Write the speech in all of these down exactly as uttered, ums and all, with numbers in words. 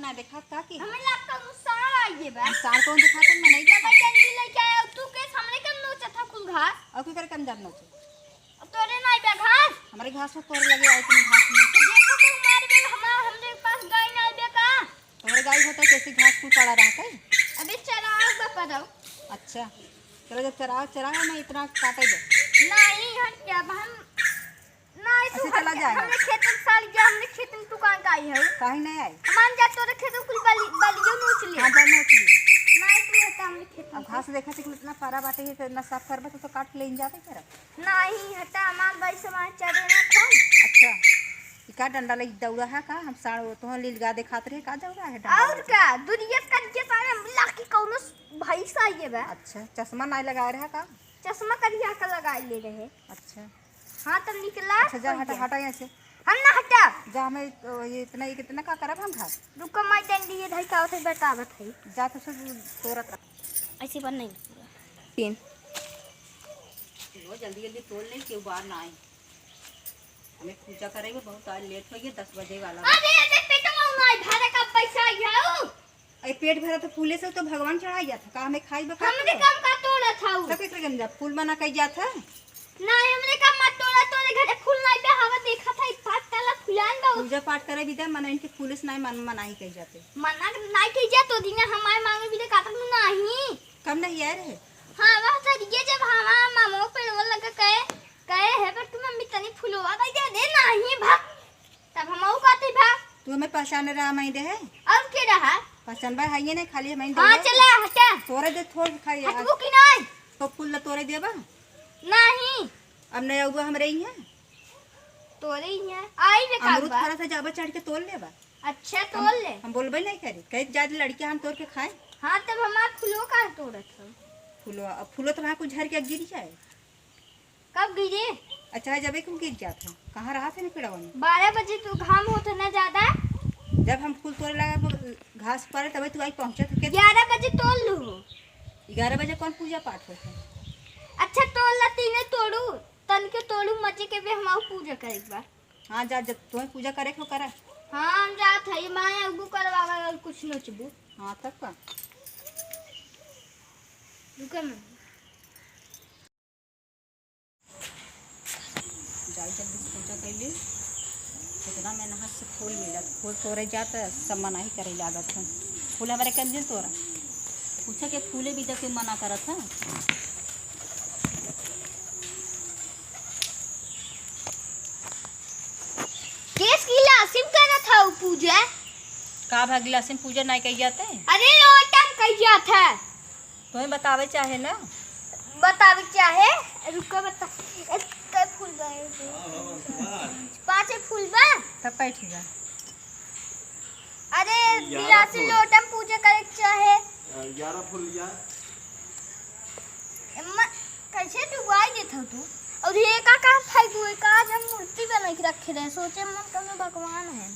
ना देखा का की? हमें लागता उ साँड़ आइए बा। हम साँड़ कौन देखा था, मैं नहीं देखा। मैं डंडी लेके आया, तू के सामने कम नोचा था कुल घास। और की करे कम जाब नोचे? अब तोरे नहीं बे घास। हमारे घास हो तोरे लगे आए, तुम घास नोचे। देखो तो हमारे बे, हमारे, हमरे पास गाय नहीं बे का? तोरे गाय होता कैसे घास कुल पड़ा रहता है? अबे चराओ बा पड़ाओ। अच्छा, चलो जब चराओ, चराओ, मैं इतना काटे दे। नहीं, हट जा, अब हम नहीं, तू अच्छा, चला जाए। हमरे खेत में साल गया, हमरे खेत में तू कहाँ का आई है? काहे नहीं आई? मान जा, तोरे खेत में कुल बली, बलियो नोच ले। हाँ, जा नोच ले। नहीं, तू हटा हमरे खेत में अब से। घास देखा से कि इतना पारा बाटे है, तो इतना साफ करबे तो, तो काट ले जाबे करब। नहीं, हटा, हमार भाई समाज चाहे ना कौन। अच्छा, ई का डंडा लगी दौड़ा है का? हम साँड़ तोहर लील गा देखात रहे, का दौड़ा है डंडा और लगी? का? दुनिया का के सारे मिला के कौनो भैंस आई है बे। अच्छा, चश्मा नहीं लगाए रहा का? चश्मा करिया के लगाए ले रहे। अच्छा। हाँ, तब निकला। अच्छा, जा, कोई हटा, जा। हटा यहाँ से। हम ना हटा। जा, हमें, ओ, ये इतना, ये कितना का करब हम घास? रुको, मैं डंडी ये धई का उठे बतावत है। जा, तो सब तोरत रह। ऐसे बन नहीं। तीन। लो, जल्दी, जल्दी तोड़ ले, केहू बाहर ना आए। हमें पूजा करे में बहुत आज लेट हो गया, दस बजे वाला बा। अरे, अरे, पेटवा में आई, भाड़ा का पैसा आई है। ए, पेट भरा तो फूले से तो भगवान चढ़ाई जात है। का हमें खाई बा का हमरे तू? काम का तोड़ा था उ? सब एकरे गंजा फूल मना कई जात है। नहीं, हमरे काम मत तोड़ा, तोरे घरे फूल नहीं बे, हवा देखा था, ई पाँच ताला फुलान बा। पूजा पाठ करे भी दे, मना इनके फूले से नहीं मन, मनाही कई जाते। मना नहीं कई जात, तो दिन हमारे मांगे भी दे, काटब नहीं। कम नहीं आए रहे। हाँ, वह तो ये जब हमारा मामो पेड़वा लगा कहे, कहे है, "पर तू मम्मी तनी फुलवा दे दे, नहीं भाग।" तब हम कहते बा। तू हमें पहचान रहा, मैं दे है? और के रहा? पहचान बा है ये नहीं, खाली हमें हाँ, दे है। चला, हटा। तोरे दे थोड़ खाई। हटबू कि नहीं? तो फूल ला तोरे देबा? नहीं। अब नहीं आऊबा हमरे ही है। तोरे ही है। आई बे अमरूद काबा। फरा था, जाबा चढ़ के तोड़ लेबा। अच्छा, हम, तोड़ ले। हम बोलबे नहीं करी। कहे जा लड़कियां हम तोड़ के खाए। हाँ, तब हमार फूलो का तोड़त हो? फूलो, अब फूलो तो वहाँ कुछ झर के गिर जाए। कब गिरे? अच्छा, जब एक गिर जात है, कहाँ रहा थे ना पेड़वा में? बारह बजे तो घाम होत है ना ज्यादा। जब हम फूल तोड़े लगा, घास पारे, तबे तू आई पहुँचत है। ग्यारह बजे तोड़ लू हो। ग्यारह बजे कौन पूजा पाठ होत है? अच्छा, तोड़ ला, तीने तोड़ू, तन के तोड़ू, मजे के भी हमार पूजा करे के बा। हाँ, जा, जब तुम्हें पूजा करे के हो, करा। हाँ, हम जात है, माया उगू करवावा और कुछ नोचबू। हाँ, तब का? रुका ना। जाई जल्दी से पूजा कर ली। इतना मेहनत से फूल मिलत, फूल तोड़े जात, सब मनाही करे लागत है। फूल हमारे कंजन तोरा, पूछा के फूले भी देके मना करत है। केस गिलासिम करत हऊ पूजा? का भा गिलासिम पूजा नहीं कही जाते? अरे लोटम कही जात है। तुम्हें बतावे चाहे ना? बतावे चाहे? रुको बता। ए, कै फूल बा? पाँचे फूल बा? तब कै ठीक बा? अरे ग्यारह गिलासी फूल। लोटम पूजा करे के चाहे। हाँ, ग्यारह फूल लिया। एम्मा, कैसे डुबाई देत हो तू? और ये का, का फालतू है? का आज हम मूर्ति बना के रखे रहे, सोचे मन कौनो भगवान है,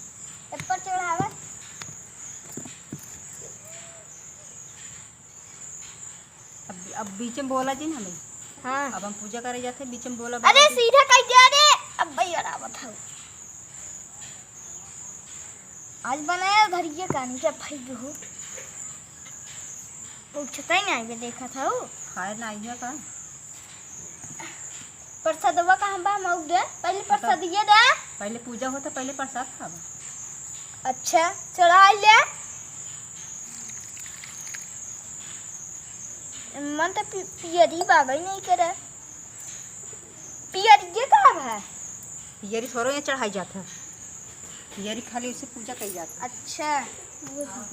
ए पर चढ़ावे। अब, अब बीच में बोला जी ना हमें। हाँ। अब हम पूजा करे जाते, बीच में बोला अरे बोला जी। सीधा कह दिया रे, अब भाई और आवत हूँ। आज बनाया घर ये कानी के भाई हो। पूछता ही नहीं आगे देखा था वो। खाए ना आइए का? प्रसादवा कहाँ बा? मऊ दे, पहले प्रसाद ये दे। पहले पूजा होता, पहले प्रसाद खावा। अच्छा, चढ़ा ले। मन तो पि-, पियरी बाबा ही नहीं करे। पियरी ये कहाँ है? पियरी थोड़ो ये चढ़ाई जाता है। पियरी खाली उसे पूजा कही जाता है। अच्छा, वो हाँ।